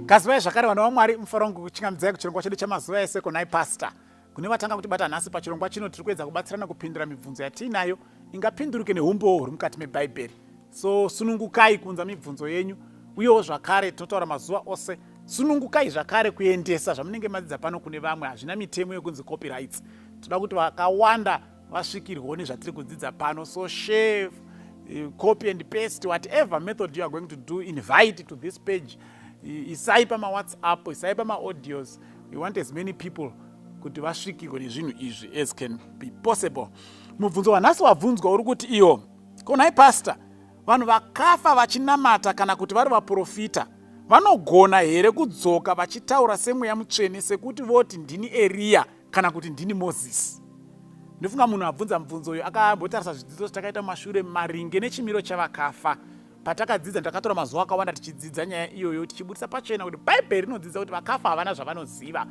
Kazivai zvakare vana vaMwari, mufaro wangu kuchingamidzai kuchirongwa chedu chamazuva ese konai pastor. Kune vatanga kutibata nhasi pachirongwa chino tiri kuedza kubatsirana kupindura mibvunzo yatiinayo ingapinduruke neumbowo huri mukati meBhaibheri. So sunungukai kuunza mibvunzo yenyu uyewo zvakare tinotaura mazuva ose sunungukai zvakare kuendesa zvamunenge madzidza pano kune vamwe. Hazvina mitemo yekunzi copyrights. Toda kuti vakawanda vasvikirwewo nezvatiri kudzidza pano. So share, copy and paste, whatever method you are going to do, invite to this page. Isai pamawhatsapp, isai pamaaudios. We want as many people kuti vasvikirwe nezvinhu izvi as can be possible. Mubvunzo wanhasi wabvunzwa uri kuti iyo konai pastor, vanhu vakafa vachinamata kana kuti vari vaprofita vanogona here kudzoka vachitaura semweya mutsvene, sekuti voti ndini Eriya kana kuti ndini Mozisi? Ndofunga munhu abvunza mubvunzo uyu akambotarisa zvidzidzo zvatakaita mumashure maringe nechimiro chavakafa. Patakadzidza, takatora mazuva akawanda tichidzidza nyaya iyoyo, tichibudisa pachena kuti Bhaibheri rinodzidza kuti vakafa havana zvavanoziva.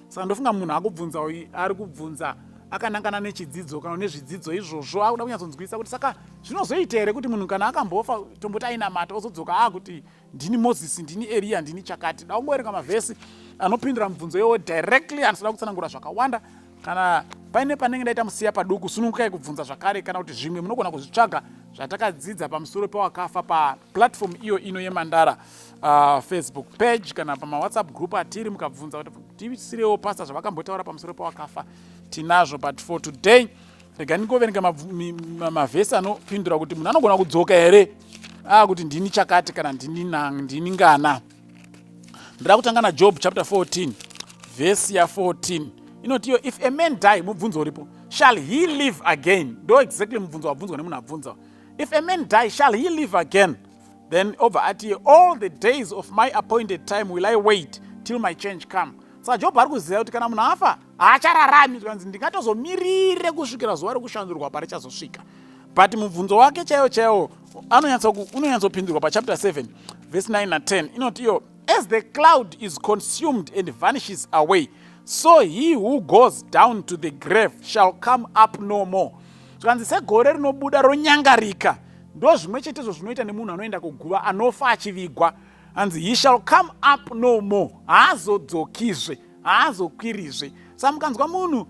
Saka ndofunga munhu akubvunza uyu ari kubvunza akanangana nechidzidzo kana nezvidzidzo izvozvo, akuda kunyatsonzwisa kuti saka zvinozoita here kuti munhu kana akambofa, tomboti ainamata, ozodzoka akuti ndini Mozisi, ndini Eriya, ndini chakati. Da kungoverenga mavhesi anopindura mubvunzo iwowo directly. Handisada kutsanangura zvakawanda. Kana paine panenge ndaita musiya paduku, sunungukai kubvunza zvakare, kana kuti zvimwe munogona kuzvitsvaga zvatakadzidza pamusoro pewakafa paplatform iyo ino yeMandara Facebook page kana pamawhatsapp group atiri. Mukabvunza kuti tisirewo pastor zvavakambotaura pamusoro pewakafa, tinazvo. But for today, rega ndingoverenga mavhesi anopindura kuti munhu anogona kudzoka here akuti ndini chakati kana ndini ngana. Ndira kutanga naJob chapter 14 vhesi ya14. Inoti iyo, "If a man die," mubvunzo uripo, "shall he live again?" Ndo exactly mubvunzo wabvunzwa nemunhu abvunza. "If a man die, shall he live again?" Then obva ati, "All the days of my appointed time will I wait till my change come." Saka Jobho ari kuziva kuti kana munhu afa haachararami, zvikanzi ndingatozomirire kusvikira zuva rekushandurwa parichazosvika. But mubvunzo wake chaiwo chaiwo unonyatsopindurwa pachapter 7 verse 9 na10. Inoti iyo, "As the cloud is consumed and vanishes away, so he who goes down to the grave shall come up no more." Zvikanzi segore rinobuda ronyangarika, ndo zvimwe chetezvo zvinoita nemunhu anoenda kuguva, anofa achivigwa. Hanzi he shall come up no more, haazodzokizve, haazokwirizve. Saka mukanzwa munhu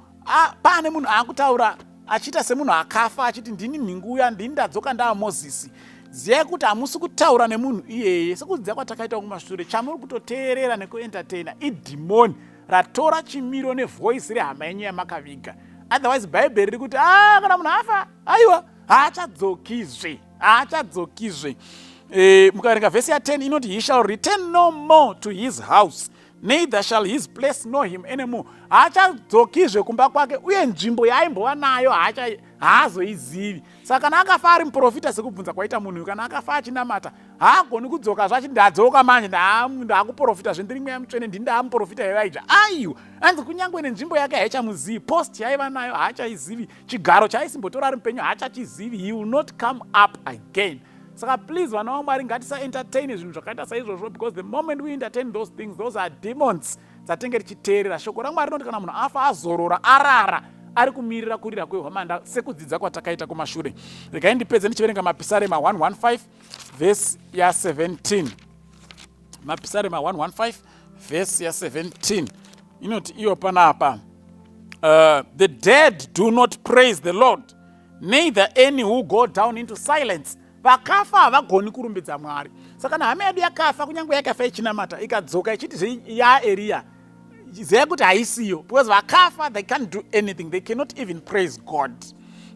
paane munhu aakutaura achiita semunhu akafa, achiti ndini nhinguya, ndini ndadzoka ndaa Mozisi, ziyai kuti hamusi kutaura nemunhu iyeye. Sekudzidzia kwatakaita kumashure, chamuri kutoteerera nekuentertaina idhimoni ratora chimiro nevoice rehama yenyu yamakaviga. Otherwise Bhaibheri riri kuti a kana munhu afa, aiwa, haachadzokizve, haachadzokizve. Mukaverenga vhesi ya10 inoti, "He shall return no more to his house, neither shall his place know him anymore." Haachadzokizve kumba kwake, uye nzvimbo yaaimbova nayo haazoizivi. Saka kana akafa ari muprofita, sekubvunza kwaita munhu, kana akafa achinamata, haagoni kudzoka zvachi ndadzoka manje, ndaakuprofita zvendiri mweya mutsvene, ndini ndaamuprofita Elijah. Aiwa, anzi kunyange nenzvimbo yake haichamuzivi, post yaiva nayo haachaizivi, chigaro chaaisimbotora ari mupenyu haachachizivi. He will not come up again. Saka please, vana vaMwari, ngatisaentertain zvinhu zvakaita saizvozvo, because the moment we entertain those things, those are demons dzatenge tichiteerera. Shoko raMwari rinoti kana munhu afa, azorora, arara, ari kumirira kurira kwehwamanda, sekudzidza kwatakaita kumashure. Regai ndipedze ndichiverenga Mapisarema 115 vhesi ya17. Mapisarema 115 vhesi ya17 inoti iyo panapa, "The dead do not praise the Lord, neither any who go down into silence." Vakafa havagoni kurumbidza Mwari. Saka kana hama yedu yakafa, kunyange yakafa ichinamata, ikadzoka ichiti yaEriya, ziyai kuti haisiyo, because vakafa, they can't do anything, they cannot even praise God.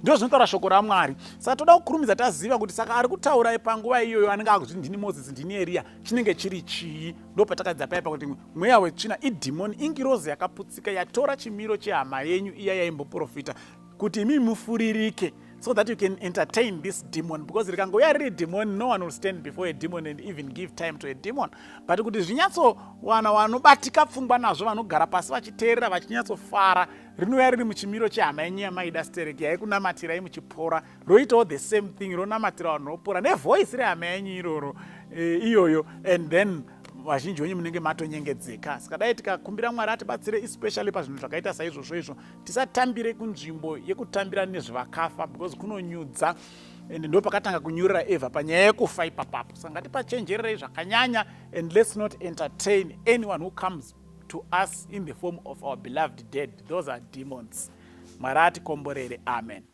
Ndo zvinotaura shoko raMwari. Saka toda kukurumidza taziva kuti saka ari kutaura panguva iyoyo anenge akuti ndini Mozisi, ndini Eriya, chinenge chiri chii? Ndo patakadzidza paipa kuti mweya wetsvina idhimoni, ingirozi yakaputsika yatora chimiro chehama yenyu iya yaimboprofita kuti imi mufuririke, so that you can entertain this demon, because rikangouya riri demon, no one will stand before a demon and even give time to a demon. But kuti zvinyatsowana vanobatika pfungwa nazvo, vanogara pasi vachiteerera vachinyatsofara, rinouya riri muchimiro chehama yenyu yamaida stereki, yaikunamatirai muchipora, roitawo the same thing, ronamatira vanhu ropora nevoice rehama yenyu iroro, iyoyo, and then vazhinji venyu munenge matonyengedzeka. Saka dai tikakumbira Mwari atibatsire, especially pazvinhu zvakaita saizvozvo izvo, tisatambire kunzvimbo yekutambira nezvevakafa, because kunonyudza. And ndo pakatanga kunyurira Evha panyaya yekufa ipapapo. Saka ngatipachenjererei zvakanyanya, and let's not entertain anyone who comes to us in the form of our beloved dead. Those are demons. Mwari atikomborere. Amen.